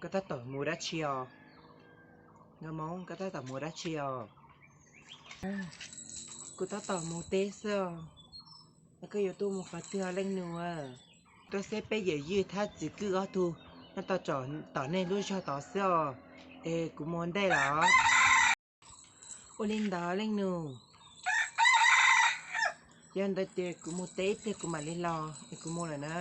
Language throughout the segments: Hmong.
Koj tab tom mus dab tsi os? Nkauj Hmoob, koj tab tom mus dab tsi os? Kuv tab tom mus teb xwb os. Koj yuav tuaj mus qhov twg os leej nus? Tuaj saib peb yawm yij thiab txiv kwj ob tug nyob tom nej lub zog tod xwb os. Es kuv mus ntej lawm os. Ua li ntawd leej nus, yog ntawd ces kuv mus teb ib pliag kuv mam li los es kuv mus lawm na.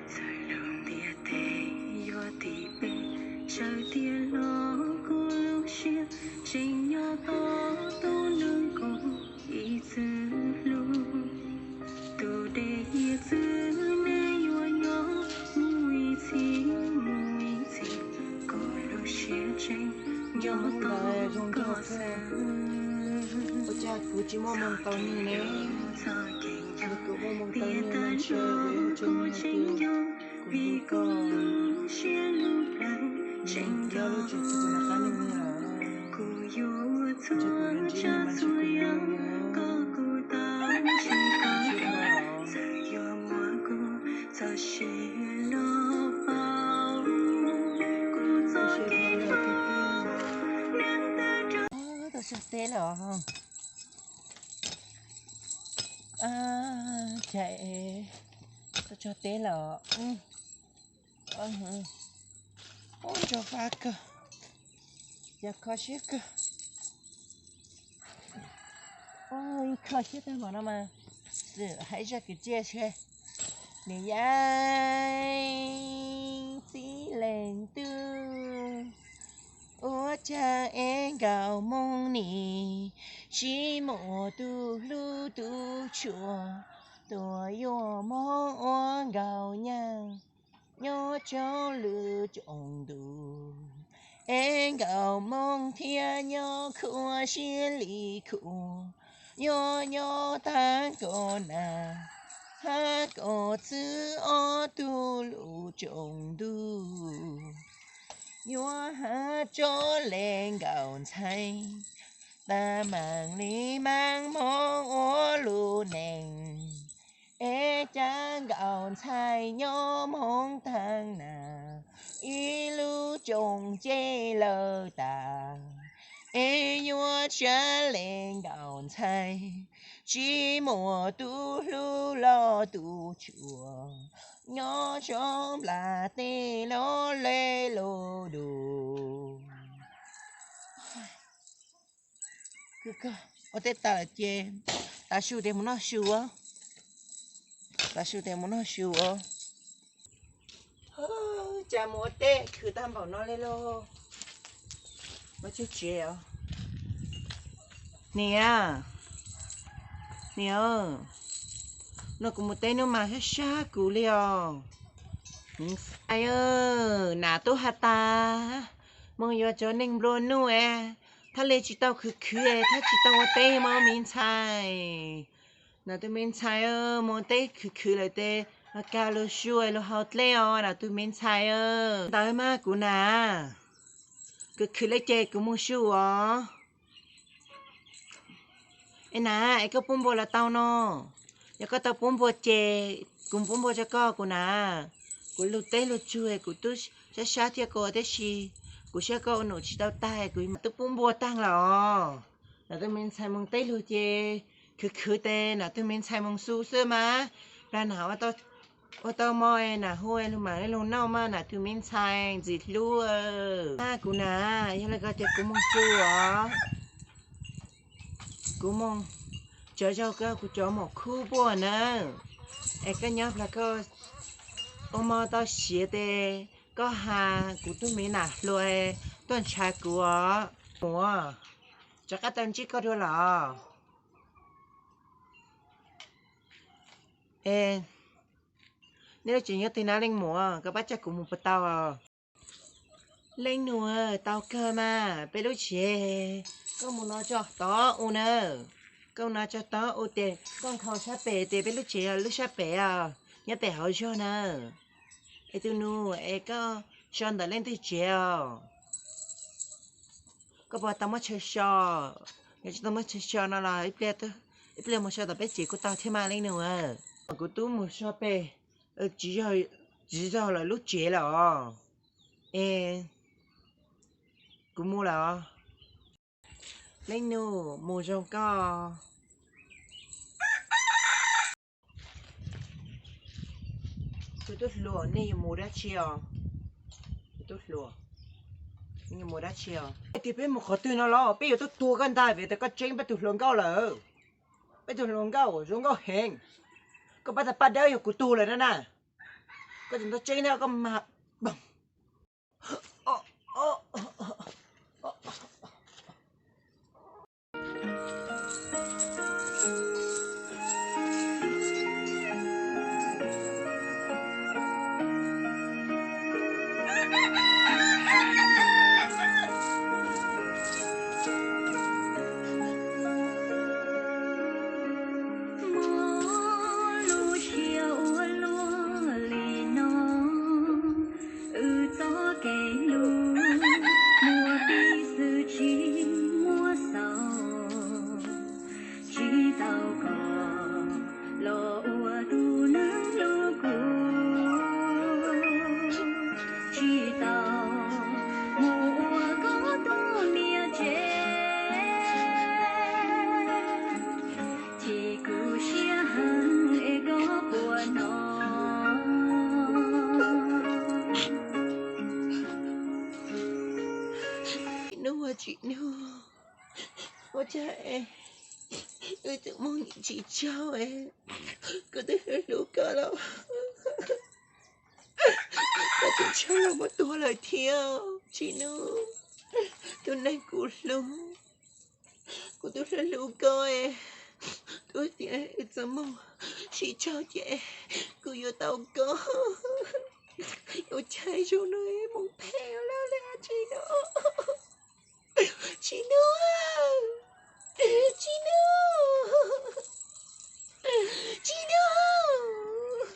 Txawm lub ntiaj teb yuav tiv pe, sawv tiag los kuv lub siab tseem nyob tos tus neeg kuv ib txwm hlub. Tus dej hiav txwv neb yuav nyob mus ib txhis mus ib txhis, kuv lub siab tseem nyob tos koj xwb. Ua cas kuv tsis muaj moo tau nws ne? Yog kuv muaj moo tau nws no ntshe kuv yuav ua tseem nco vim kuv lub siab lub plawv tseem nco lub tseem txog kuv nrog qab nws lawm. Kuv yuav txhua tsav txhua yam kom kuv tau ntsib koj, txawm yuav muaj kuv txoj sia los paub kuv txoj kev hlub. Tau txog teb lawm os. Cas tau txog teb lawm. Ub, ntsuag fab kawg, yog kho siab kawg. Ub, ib kho siab tag npaum no mas xwm hais zaj kwv txhiaj seb. Niam yau txiv leej tub, ua cas es nkauj Hmoob nim tsis muaj tus hlub tus tshua, tuaj yuav Hmoob ua nkauj nyaab nyob rau lwm cooj ntuj. Es nkauj Hmoob thiaj nyob khuv siab li khuv, yuav nyob taag kaum nam hab kaum txwv ob tug lub cooj ntuj. Yuav has rov le nkauj ntxhais, tag maam li maam Hmoob ua lub neej. Es cas nkauj ntxhais nyob Hmoob taag nam, ib lub cooj ces lawm tag. Es yuav tshav le nkauj ntxhais, tsis muaj tus hlub los tus tshua, nyob rau nplaj teb los le lub ntuj. Ua teb tas lawm ces tav su tes mus noj su os. Tav su tes mus noj su os. Cas mus ua teb khwv tag npaum no li lauj. Ua tsev tsev os. Niam, niam, no kuv mus teb hnub mas sab sab kuv li os. Niam ntxhais, nam tub has tas, moog yuav cov neeg nplua nuj es, thaj le tsis tau khwv khwv es thaj tsis tau ua teb mas me ntxhais. Nam tus me ntxhais, mus teb khwv khwv lawm tes, kag lug su lug haus dlej os nam tus me ntxhais. Ntawd mas kuv nam, khwv khwv le ces kuv mus su os. Es nam, es koj pub npua los tau no? Yog koj tau pub npua ces kuv pub npua rau koj kuv nam. Kuv lug teb lug tsug kuv tub sab sab thiab koj, tab sis kuv saib koj ua num tsis tau tag kuv mam tub pub npua taag los. Nam tus me ntxhais moog teb lug ces khwv khwv tes nam tus me ntxhais moog su xwb mas. Plag nam ua tau mov nam hu lug mam lug noj mas nam tus me ntxhais ntxim hlub. Kuv nam, yog le ko ces kuv moog su os. Kuv moog tsav zog koj kuv cov maum khub puab na. Es koj nyob plag koj ua mov tau siav tes koj has kuv tug me nam hluas tuaj ntshaw kuv os. Mus, rov qab tau ntsib koj dua los. Es nej lub tsev nyob twg na leej muam, koj pab coj kuv mus puas tau? Leej nus, tau kawg mas, peb lub tsev, koj mus no tso tod u na. Koj mus no tso tod u tes koj nkhaus sab pem tes peb lub tsev yog lub sab pem os. Nyob pem hauv zog na. Es tus nus, es koj so ntawm leej twg tsev os? Koj puas tau muab chaw so? Yog tsis tau muab chaw so no los ib pliag mus so tom peb tsev kuj tau thiab mas leej nus. Kuv twb mus so pem, tsis, tsis zog lawv lub tsev lawm os. Es kuv mus lawm os. Leej nus, mus zoo koj. Tus tub hluas, nej yuav mus dab tsi os? Tus tub hluas, nej yuav mus dab tsi os? Tias peb mus qhov twg no los peb yuav tuaj tuag koj ntag vim tias koj tseeb peb tus hluas nkauj lawm. Peb tus hluas nkauj zoo nkauj heev. Koj pab tag paj dawb yog kuv tug lawm na na. Koj tseem ntau tseeb thiab koj mas. Muaj lub siab ua luaj li no, wb txoj kev hlub muaj tib xwb tsis muaj xaus, tsis tau koj los ua tus neeg hlub kuv, tsis tau mus ua koj tus niam tsev, chim kuv siab heev es koj puas hnov. Tsim Nuj, Tsim Nuj, ua cas es wb tseem moog tsis tsaug es kuv twb hlub koj los koj tseem tshab los muab tua lawm thiab. Tsim Nuj, tus neeg kuv hlub, kuv twb hlub hlub koj es, kuv tias wb txhob moog tsis tsaug ces kuv yuav tau koj. Ua cas zoo no moog phem lawm Tsim Nuj, Tsim Nuj, Tsim Nuj, Tsim Nuj.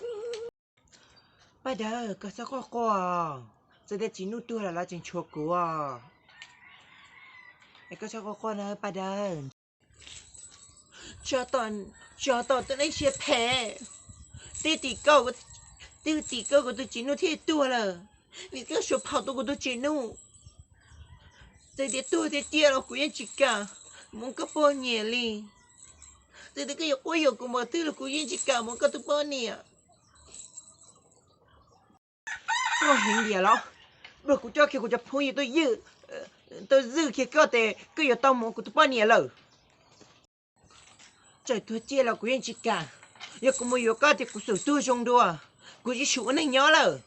Paj Dawb, koj txhob quaj quaj, txawm tias Tsim Nuj tuag lawm los tseem tshuav kuv os. Es koj txhob quaj quaj na Paj Dawb. Tso tom, tso tom tus neeg siab phem, twb tim koj, twb tim koj kuv tus Tsim Nuj thiaj tuag lawm, vim koj suav phom tua kuv tus Tsim Nuj. Txawm tias tuag tiag tiag los kuv yeej tsis kam mus ua koj poj niam li. Txawm tias koj yuav quab yuam kuv npaum twg los kuv yeej tsis kam mus ua koj tus poj niam. Koj heev tiag los, npawg, kuv coj kiag kuv cov phooj ywg tuaj ywj, tuaj ywj kiag koj ces koj yuav tau mus ua kuv tus poj niam lawm. Txawm tuag ciaj los kuv yeej tsis kam. Yog kuv mus yuav koj ces kuv xum tuag zoo dua, kuv tsis xum ua neej nyob lawm.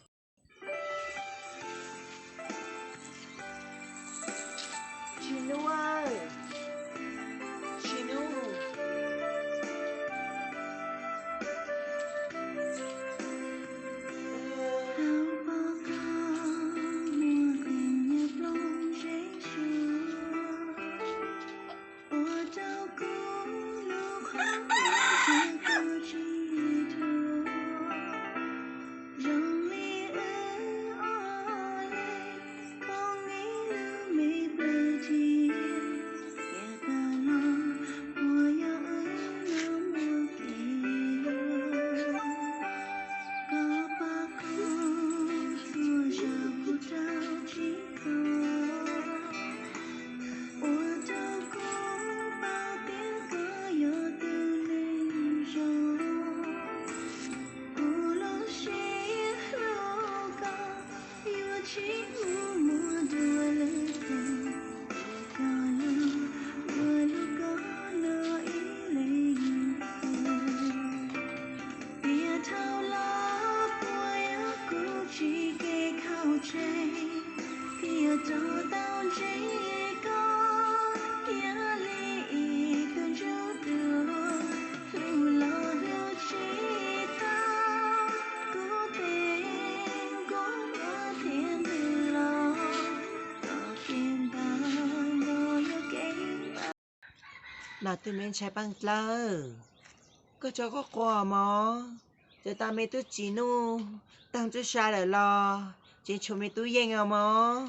Tiam thaum los puas yog kuv tsis kev khaum tseg, thiaj rau tau ntsib koj, yog li ib tug ntsuj plig hlub los hlub tsis tau, kuv tes nkuaj muab thiab ntws los tom kev ntawd los yog kev npam. Nom twg me ntxhais Paj Dawb, koj txhob quaj quaj mog. Txawm tau me tub Tsim Nuj taag tub sab lawm los tseem tshuav me tub Yeej os mog.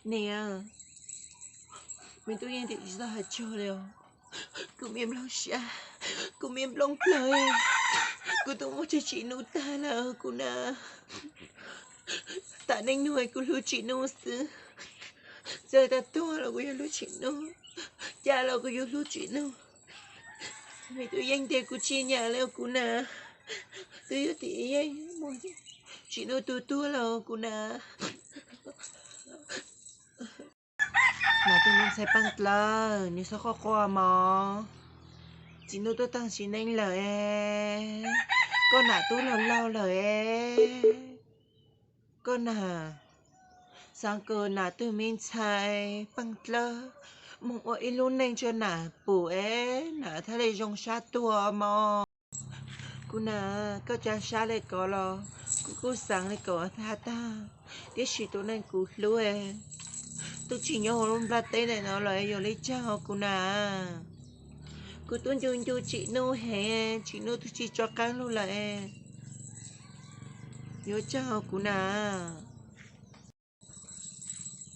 Niam, me tub Yeej twb tsis tau has txog li os. Kuv me nplooj sab, kuv me nplooj plawg, kuv twb muab tseg Tsim Nuj tag lawm kuv na. Tam neej nuav kuv hlub Tsim Nuj xwb. Txawm tau tuag los kuv yuav hlub Tsim Nuj, cas los kuv yuav hlub Tsim Nuj. Me tub Yeej tias kuv tsis nyam li kuv na. Twb yog tim Yeej, Tsim Nuj tus tuag los kuv na. Nam tug me ntxhais Paaj Dlawg, nws txhob quaj quaj mog. Tsim Nuj tuaj taag sim neej lawm es, koj nam tub laug laug lawm es, koj nam, xaav kws nam tug me ntxhais Paaj Dlawg moog ua ib lub neej rua nam pum es nam thiaj li zoo sab tuag mog. Kuv nam, koj ca sab le kod los kuv kuj xaav le kod tag tag, tiam sis tus neeg kuv hlub twb tsis nyob huv lub nplaj teb ntawm no lawm, yuav le caag os kuv nam? Kuv tub ncu ncu Tsim Nuj heev, Tsim Nuj twb tsis tso qaab lug lawm, yuav caag os kuv nam?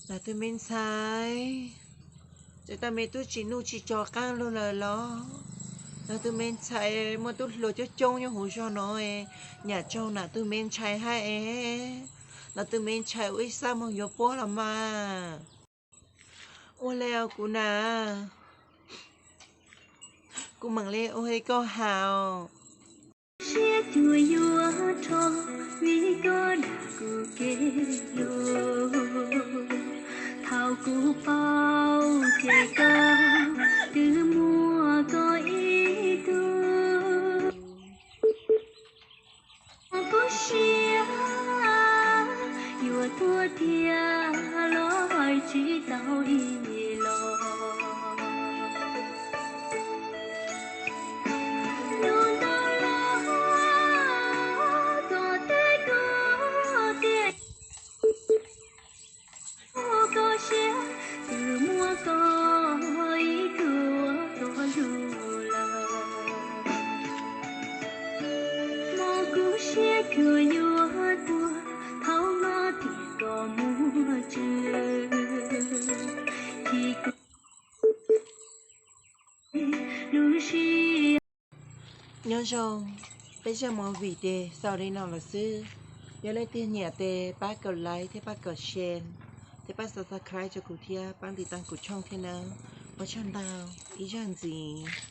Nam tug me ntxhais, txawm tau me tub Tsim Nuj tsis tso qaab lug lawm los, nam tug me ntxhais muaj tub hluas coob coob nyob huv zog no, nyam tsaug nam tug me ntxhais hab es, nam tug me ntxhais ua ib xab moog yuav puab los mas. Ua le os kuv nam, kuv mam le ua le koj has os. Siab cuag yuav rho vim koj dag kuv kev hlub. Thaum kuv paub ces koj twb muaj koj ib tug. Kuv siab yuav tuag thiab los hais tsis tau ib los. Nub ntau los koj teb kuv tias, koj siab twb muab koj ib tug ua koj lug lawm. Mob kuv siab cuag yuav tuag, thaum no tias koj muaj tswv, chim kuv lub siab. Nyob zoo, peb zaj movie ces xaus li no lawm xwb. Yog leej twg nyiam ces pab kov like thiab pab kov share thiab pab subscribe rua kuv thiab pab tiv taab kuv channel thiab nawb. Ua tsaug ntau, ib zag ntxiv.